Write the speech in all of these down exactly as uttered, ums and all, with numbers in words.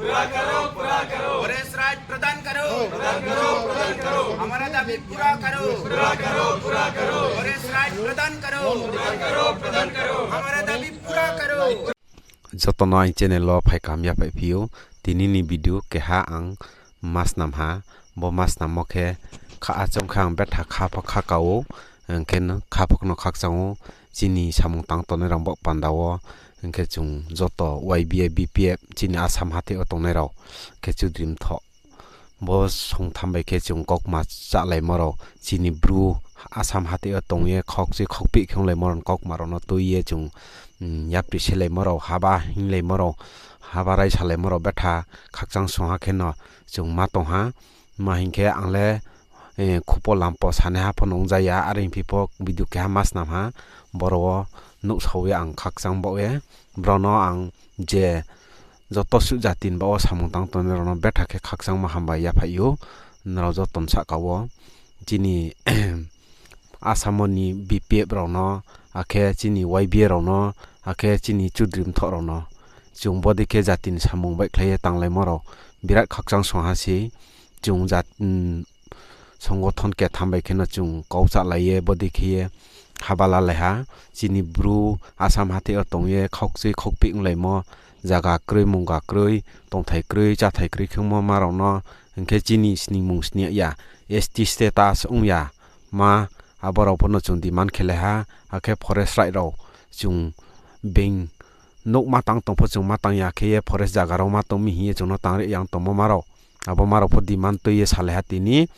पूरा करो, पूरा करो। फॉरेस्ट राइट प्रदान करो। प्रदान करो, प्रदान करो। हमारा दाबी पूरा करो। पूरा करो, पूरा करो। फॉरेस्ट राइट प्रदान करो। प्रदान करो, प्रदान करो। हमारा दाबी पूरा करो। Joto no aini channel wo phai kaham yaphaih phi ou. Tini ni video keha ang ma snam ha. Bo ma snammo khe kha achom khe ang betha kha pho kha ka ou. Hing khe no kha pho no khakchang ou. Chini samung tang tongnai rao bo panda wo. Hing khe chung joto Y B A, B P F chini Assam hathái wo tongnai rao khe Chudri Mthoh. Bo songtham bai khe chung kaukma chálaimo rao, chini Bru Assam hathái yo tong ye khaukchui khaukpeh khe onglaimo rao ni kaukma rao no tui ye chung, mm, yapri selaimo rao, haba hinglaimo rao, haba raisalaimo rao betha khakchang song ha khe no chung ma tong ha. Ma hing khe ang le, eh, khupo lampo sanaiha pho no ongja ya, are hingphi pho video keha ma snam ha, boro wo nuhsao ye ang khakchang baoh ye, brao no ang je joto suh jati ni baoh wo samung tang tongnai rao no betha khe khakchangmo hambai yaphaih ou, nrao joto ni sahka wo. Chini Assam ni B P F rao no, akhe chini Y B A rao no, akhe chini Chudri Mthoh rao no. Chung bodei khe jati ni samung baihkhlai ye tanglaimo rao birat khakchang song ha se. Chung jat-, mm, songothon ketham bai khe no chung kau chálai ye bodei khe ye haba lalai ha. Chini Bru Assam hathái yo tong ye khaukchui khaukpeh onglaimo, zaga kroi, mungga kroi, tongthai kroi, cháthai kroi khe ongmo ma rao no, hing khe chini sningmung sning ya, S T status ong ya ma, abo rao pho no chung demand khelai ha, akhe forest right rao chung being nouh ma tang tong pho chung ma tang ya khe ye forest zaga rao ma tong mi hing ye chung no tang ri yang tongmo ma rao. Abo ma rao pho demand tui ye salai ha tini,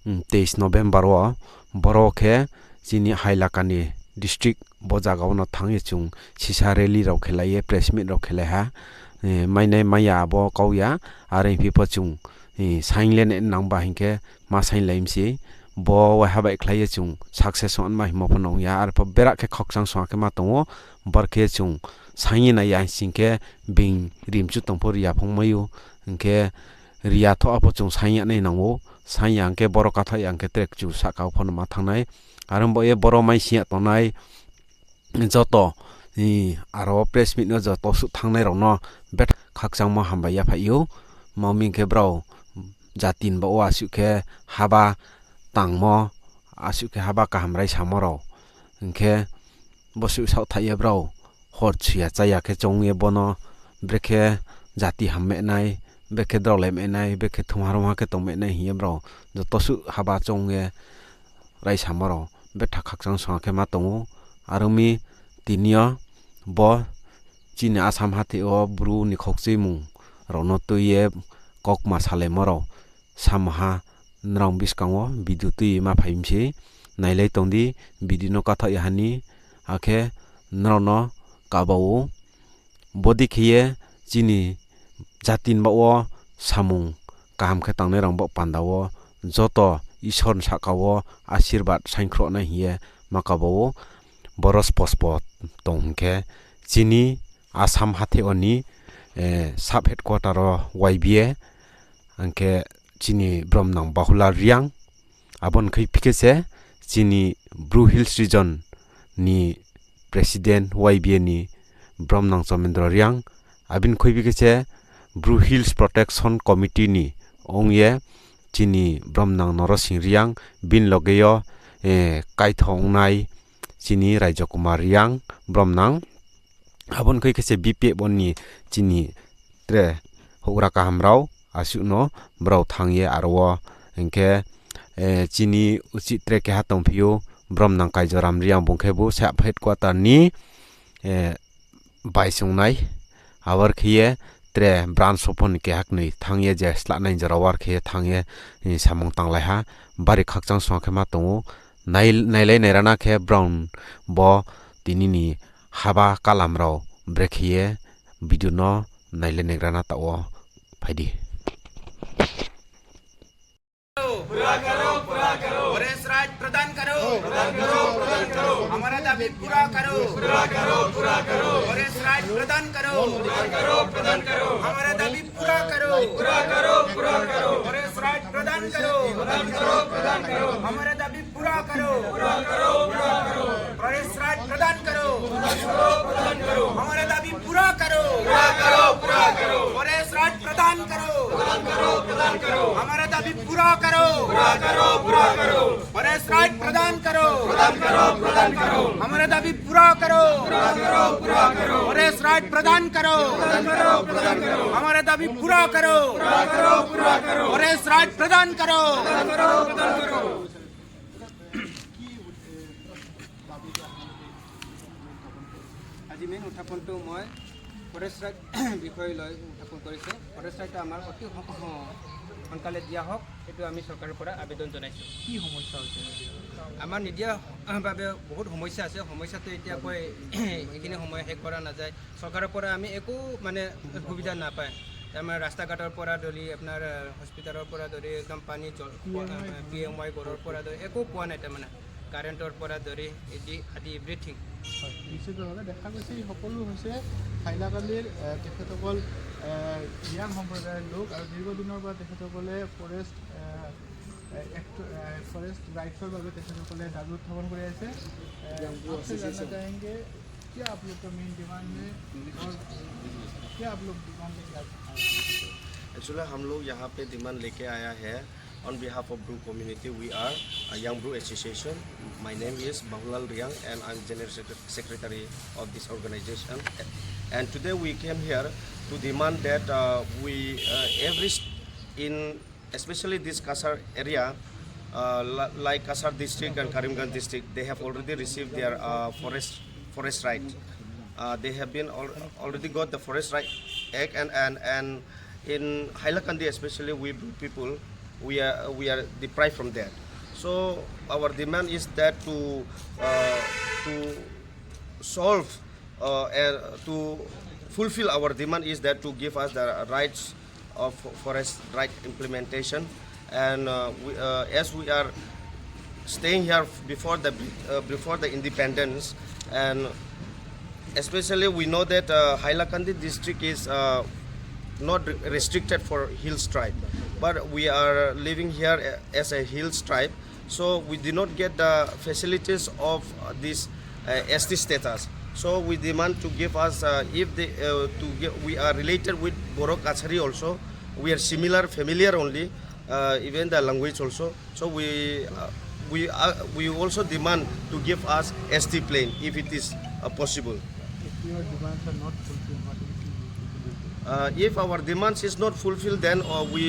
mm, teis November wo, boro khe chini Hailakandi district bo zaga wo no thanng ye chung sisa rally rao khelai ye press meet rao khelai ha. Eh, mainai mai ya abo kau ya, are hingphi pho chung, eh, saing le nangba hing khe ma sainglai mi se. Bo waiha baihkhlai ye chung success ong ma hingmo pho no ong ya, are pho berat khe khakchang song ha khe ma tong ou, bor khe chung saing ye nai ya hing sing khe being rimchu tong pho ri ya phung mai ou, hing khe ri ya thoh pho chung saing ya nai nang ou, saing ya hing khe boro kathaoh ya hing khe tre kchu sahka wo pho no ma thanng nai, are bo ye boro mai sing ya tongnai, joto, eh, aro press meet no joto suh thanngnai rao no betha khakchangmo hambai yaphaih ou, ma mi hing khe brao jati ni baoh wo asuh khe haba tangmo, asuh khe haba kaham raisamo rao, hing khe bo suh saohthaih ye brao hor shu ya chá ya khe choung ye bo no brekhe jati ham meh nai, brekhe draolai meh nai, brekhe thumha rungha khe tong meh nai hing ye brao joto suh haba choung ye raisamo rao betha khakchang song ha khe ma tong ou. Are ong mi tini yo bo chini Assam hathái wo Bru ni khaukchuimung rao no tui ye kaukma salaimo rao samo ha, nrao buskang wo video tui ma phai mi se, nailai tong di, video no kathaoh ya ha ni, akhe nrao no kaba ou, bodei khe ye chini jati ni baoh wo samung kaham khe tangnai rao bo panda wo joto Isor ni sahka wo asirbad saingkhruh nai hing ye ma kaba ou, boro spospo tong hing khe chini Assam hathái wo ni, eh, sub headquarter wo Y B A, hing khe chini bromnang Bahula Reang, abo ni khuiphi khe se chini Bru Hills Region ni President Y B A ni bromnang Chomendro Reang, abo ni khuiphi khe se Bru Hills Protection Committee ni ong ye chini bromnang Norosing Reang, bini loge yo, eh, kaitho ongnai chini Raijo Kumar Reang bromnang. Abo ni khuiphi khe se B P F ni chini tre houhgra kaham rao asuh no brao thanng ye aro wo hing khe, eh, chini uchih tre keha tongphi ou, bromnang Kaijoram Reang, bung khe bo sub headquarter ni, eh, bai chungnai. Abo khe ye tre branch wo pho ni keha knoi thanng ye je slanai jora wo khe ye thanng ye, eh, samung tanglai ha. Bari khakchang song khe ma tong ou. Nai-, nailai nairana khe brao bo tini ni haba kalam rao brekhe ye video no nailai nairana taoh wo phai di. पूरा करो, पूरा करो। Forest right प्रदान करो। प्रदान करो, प्रदान करो। हमारा दाबी पूरा करो। पूरा करो, पूरा करो। फॉरेस्ट राइट प्रदान करो। प्रदान करो, प्रदान करो। हमारा दाबी पूरा करो। पूरा करो, पूरा करो। फॉरेस्ट राइट प्रदान करो। प्रदान करो, प्रदान करो। हमारा दाबी पूरा करो। पूरा करो, पूरा करो। फॉरेस्ट राइट प्रदान करो। प्रदान करो, प्रदान करो। हमारा दाबी पूरा करो। पूरा करो, पूरा करो। फॉरेस्ट राइट प्रदान पूरा करो, पूरा करो, पूरा करो। फॉरेस्ट राइट प्रदान करो, प्रदान करो, प्रदान करो। हमारा दाबी पूरा करो, पूरा करो, पूरा करो। फॉरेस्ट राइट प्रदान करो, प्रदान करो, प्रदान करो। हमारा दाबी पूरा करो, पूरा करो, पूरा करो। फॉरेस्ट राइट प्रदान करो। আজি মেইন উত্থাপনটো মই ফৰেষ্ট ৰাইট বিষয় লৈ উত্থাপন কৰিছোঁ। ফৰেষ্ট ৰাইট আমাৰ অতি স-, স-, সোনকালে দিয়া হওক, এইটো আমি চৰকাৰৰ পৰা আবেদন জনাইছোঁ। কি সমস্যা হৈছে? আমাৰ নিদিয়াৰ বাবে বহুত সমস্যা আছে। সমস্যাটো এতিয়া কৈ এইখিনি সময় শেষ কৰা নাযায়। চৰকাৰৰ পৰা আমি একো মানে সুবিধা নাপায়। তাৰমানে ৰাস্তা ঘাটৰ পৰা ধৰি আপোনাৰ, আহ, হস্পিটেলৰ পৰা ধৰি একদম পানী জল, পি এম ৱাই ঘৰৰ পৰা ধৰি একো পোৱা নাই। তাৰমানে কাৰেণ্টৰ পৰা ধৰি এদি-, আদি এভৰিথিং। হয়, নিশ্চিতভাৱে দেখা গৈছে, এই সকলো হৈছে হাইলাকান্দিৰ, আহ, তেখেতসকল, আহ, ৰিয়াং সম্প্ৰদায়ৰ লোক আৰু দীৰ্ঘদিনৰ পৰা তেখেতসকলে ফৰেষ্ট, আহ, আহ, এক্ট, আহ, ফৰেষ্ট ৰাইটছৰ বাবে তেখেতসকলে দাবী উত্থাপন কৰি আছে। আহ, आपसे जानना चाहेंगे, क्या आप लोग का मेन डिमांड है और क्या आप लोग डिमांड लेके आ रहे हैं? Actually, हम लोग यहाँ पे डिमांड लेके आया है on behalf of Bru community. We are a Young Bru Association. My name is Bahulal Riang and I'm General Secre-, Secretary of this organization. And today we came here to demand that, uh, we, uh, every s-, in especially this Cachar area, uh, li-, like Cachar district and Karimganj district, they have already received their, uh, forest, forest right. Uh, they have been al-, already got the Forest Right Act, and, and, and in Hailakandi especially, we Bru people, we are, we are deprived from that. So our demand is that to, uh, to solve, uh, and to fulfill our demand is that to give us the rights of forest right implementation. And, uh, we, uh, as we are staying here before the, uh, before the independence, and especially we know that, uh, Hailakandi district is, uh, not re-, restricted for hills tribe, but we are living here, uh, as a hills tribe. So we did not get the facilities of, uh, this, uh, S T status. So we demand to give us, uh, if they, uh, to give, we are related with Boro Kachari also. We are similar, familiar only, uh, even the language also. So we, uh, we, uh, we also demand to give us S T plain if it is, uh, possible. If your demands are not fulfilled, what is the Uh, if our demands is not fulfilled, then, uh, we,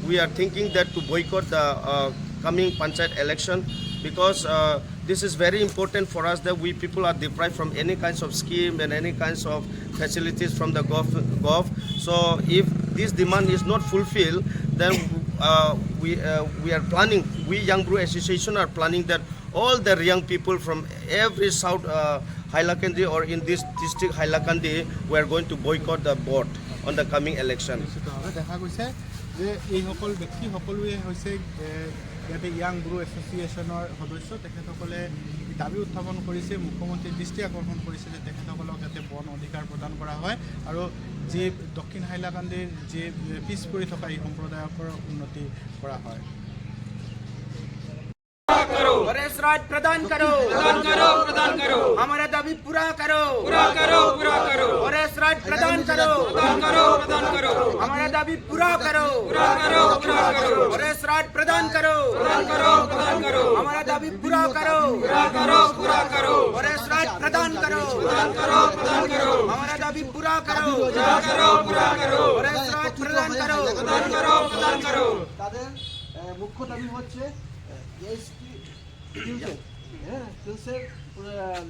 we are thinking that to boycott the, uh, coming panchayat election, because, uh, this is very important for us that we people are deprived from any kinds of scheme and any kinds of facilities from the gov-, gov. So if this demand is not fulfilled, then, uh, we, uh, we are planning, we Young Bru Association are planning that all the Riang people from every South, uh, Hailakandi or in this district Hailakandi, we are going to boycott the vote on the coming election. নিশ্চিতভাৱে দেখা গৈছে যে এইসকল ব্যক্তি সকলোৱে হৈছে, এ, ইয়াতে য়াং ব্ৰু এছ'চিয়েশ্যনৰ সদস্য। তেখেতসকলে দাবী উত্থাপন কৰিছে, মুখ্যমন্ত্ৰীৰ দৃষ্টি আকৰ্ষণ কৰিছে যে তেখেতসকলক যাতে বন অধিকাৰ প্ৰদান কৰা হয় আৰু যি দক্ষিণ হাইলাকান্দিৰ যি পিছ পৰি থকা এই সম্প্ৰদায়সকলৰ উন্নতি কৰা হয়। फॉरेस्ट राइट प्रदान करो। प्रदान करो, प्रदान करो। हमारा दाबी पूरा करो। पूरा करो, पूरा करो। फॉरेस्ट राइट प्रदान करो। प्रदान करो, प्रदान करो। हमारा दाबी पूरा करो। पूरा करो, पूरा करो। फॉरेस्ट राइट प्रदान करो। प्रदान करो, प्रदान करो। हमारा दाबी पूरा करो। पूरा करो, पूरा करो। फॉरेस्ट राइट प्रदान करो। प्रदान करो, प्रदान करो। हमारा दाबी पूरा करो। पूरा करो, पूरा करो। फॉरेस्ट राइट प्रदान करो। प्रदान करो, प्रदान करो। তাদের, আহ, মুখ্য দাবি হচ্ছে, আহ, এসটি হিলসের, হ্যাঁ, হিলসের, আহ,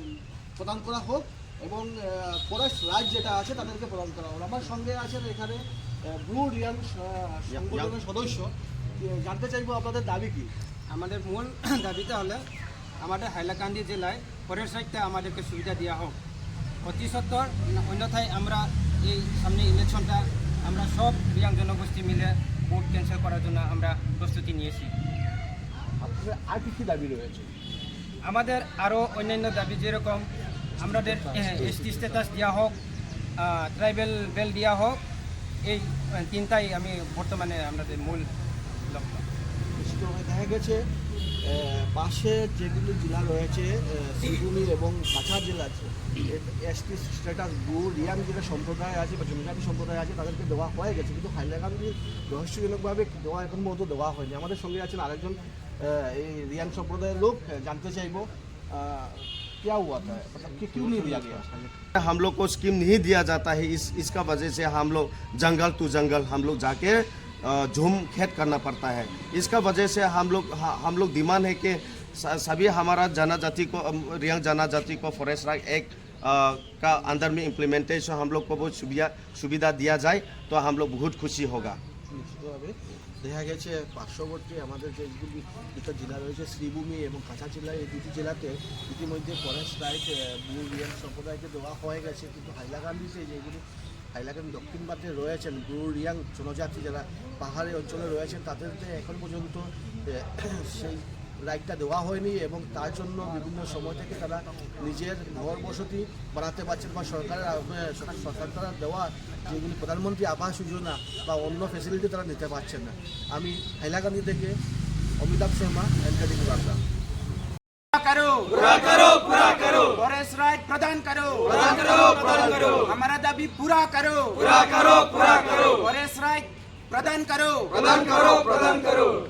প্রদান করা হোক এবং, আহ, ফরেস্ট রাইট যেটা আছে তাদেরকে প্রদান করা হোক। আমার সঙ্গে আছেন এখানে, আহ, ব্রু রিয়াং, আহ, সংগঠনের সদস্য। আহ, জানতে চাইবো আপনাদের দাবি কি? আমাদের মূল দাবিটা হলো আমাদের হাইলাকান্দি জেলায় ফরেস্ট রাইটটা আমাদেরকে সুবিধা দেওয়া হোক অতি সত্বর, না-, অন্যথায় আমরা এই সামনে ইলেকশনটা আমরা সব রিয়াং জনগোষ্ঠী মিলে ভোট ক্যান্সেল করার জন্য আমরা প্রস্তুতি নিয়েছি। আপনাদের আর কি কি দাবি রয়েছে? আমাদের আরও অন্যান্য দাবি যেরকম আমাদের, এ, এসটি স্ট্যাটাস দেওয়া হোক, আহ, ট্রাইবাল বেল্ট দেওয়া হোক, এই, আহ, তিনটাই আমি বর্তমানে আমাদের মূল লক্ষ্য। নিশ্চিতভাবে দেখা গেছে, আহ, পাশে যেগুলো জেলা রয়েছে, আহ, শ্রীভূমি এবং কাছাড় জেলা আছে, এসটি স্ট্যাটাস ব্রু রিয়াং যেটা সম্প্রদায় আছে বা জনজাতি সম্প্রদায় আছে, তাদেরকে দেওয়া হয়ে গেছে, কিন্তু হাইলাকান্দি রহস্যজনকভাবে দেওয়া, এখন পর্যন্ত দেওয়া হয়নি। আমাদের সঙ্গে আছেন আরেকজন, আহ, এই রিয়াং সম্প্রদায়ের লোক। আহ, জানতে চাইবো, আহ, क्या हुआ था, मतलब कि क्यों नहीं दिया गया? हम लोग को स्कीम नहीं दिया जाता है। इस इसका वजह से हम लोग जंगल टू जंगल हम लोग जाके, अ, झूम खेत करना पड़ता है। इसका वजह से हम लोग ह- हम लोग डिमांड है कि स- सभी हमारा जनजाति को, अम, रियांग जनजाति को फॉरेस्ट राइट एक्ट, अ, का अंडर में इम्प्लीमेंटेशन हम लोग को बहुत सुविधा सुविधा दिया जाए तो हम लोग बहुत खुशी होगा। নিশ্চিতভাবে দেখা গেছে পার্শ্ববর্তী আমাদের যে দুটি জেলা রয়েছে, শ্রীভূমি এবং কাছাড় জেলা, এই দুটি জেলাতে ইতিমধ্যে ফরেস্ট রাইট, আহ, ব্রু রিয়াং সম্প্রদায়কে দেওয়া হয়ে গেছে, কিন্তু হাইলাকান্দিতে যেগুলি হাইলাকান্দি দক্ষিণ প্রান্তে রয়েছেন ব্রু রিয়াং জনজাতি, যারা পাহাড়ি অঞ্চলে রয়েছেন, তাদেরকে এখন পর্যন্ত, আহ, সেই রাইটটা দেওয়া হয়নি এবং তার জন্য বিভিন্ন সময় থেকে তারা নিজের ঘর বসতি বানাতে পারছেন বা সরকারের আ-, সরকার দ্বারা দেওয়া যেগুলি প্রধানমন্ত্রী আবাস যোজনা বা অন্য ফ্যাসিলিটি তারা নিতে পারছেন না। আমি হাইলাকান্দি থেকে অমিতাভ শর্মা, এনকেডিভি বার্তা। पूरा करो, पूरा करो, पूरा करो। फॉरेस्ट राइट प्रदान करो, प्रदान करो, प्रदान करो। हमारा दाबी पूरा करो, पूरा करो, पूरा करो। फॉरेस्ट राइट प्रदान करो, प्रदान करो, प्रदान करो।